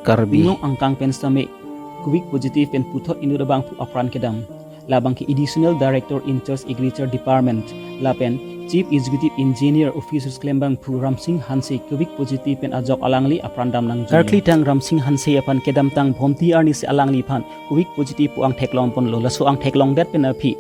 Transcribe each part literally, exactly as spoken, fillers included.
Karbi Anglong angkang pen sitame covid positive pen puthot inut abangphu apran kedam. Labangke Additional Director in Charge Agriculture Department lapen Chief Executive Engineer Office klembangphu Ramsing Hanse covid positive pen ajok alangli apran damnang. Karkli tang Ramsing Hanse aphan kedamtang Bhomti arni si alangliphan covid positive pu angthek longponlo. Laso angthek longdet pen aphi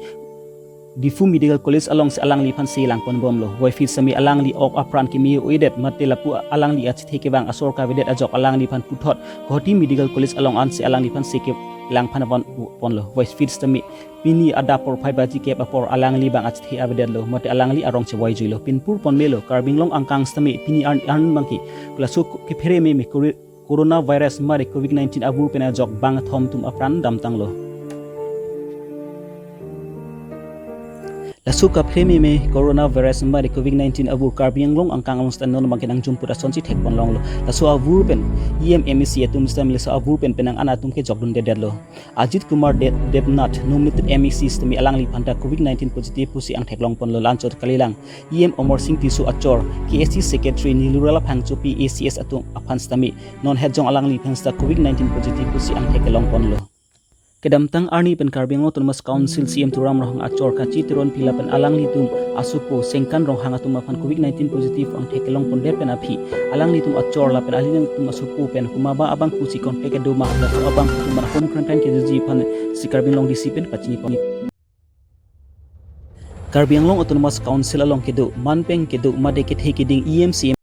Diphu Medical College alongsi alangliphan selangponbomlo. Voiphit sitame alangli ok apran keme-o-edet mate lapu alangli achethe kevang asor kavedet ajok alangliphan puthot Guwahati Medical College along ansi alangliphan se kelangphan ponlo. Voiphit sitame pini adap porphai baji kep apor alangli bang achethe avedetlo mate alangli arong chevoijuilo. Pinpur ponmelo, Karbi Anglong angkang sitame pini arni arni abangke laso kephere meme kori- coronavirus mate covid nineteen avur pen ajok bangkethom atum apran damtanglo. Laso kephere meme coronavirus mate covid nineteen avur Karbi Anglong angkang along sita non abangke nangjumput asonsi thekponlonglo. Laso avur pen E M M A C atum sitame laso avur pen penang an atum ke jokdundedetlo. Ajit Kumar De- Debnath, nominated M A C sitame alangliphan ta covid nineteen positive pusi angthek longponlo. La-anchot kalilang E M Amar Singh Tisso achor, K S C Secretary Nilurala Phangchopi A C S atum aphan sitame non hetjong alangliphan sita covid nineteen positive pusi angthek kelongponlo. Kedamtang arni pen Karbi Anglong Autonomous Council C E M Tuliram Ronghang achor Kachi Teronpi lapen alanglitum asopo Sengkan Ronghang atum aphan covid nineteen positive angthek kelongpondet pen aphi alanglitum achor lapen alanglitum asopo pen komat abang pusi contact kedo ma laso abangphu atum aphan home quarantine kedoji aphansi Karbi Anglong D C pen pachinipon. Karbi Anglong Autonomous Council along kedo, manpeng kedo mate kethe keding E M C M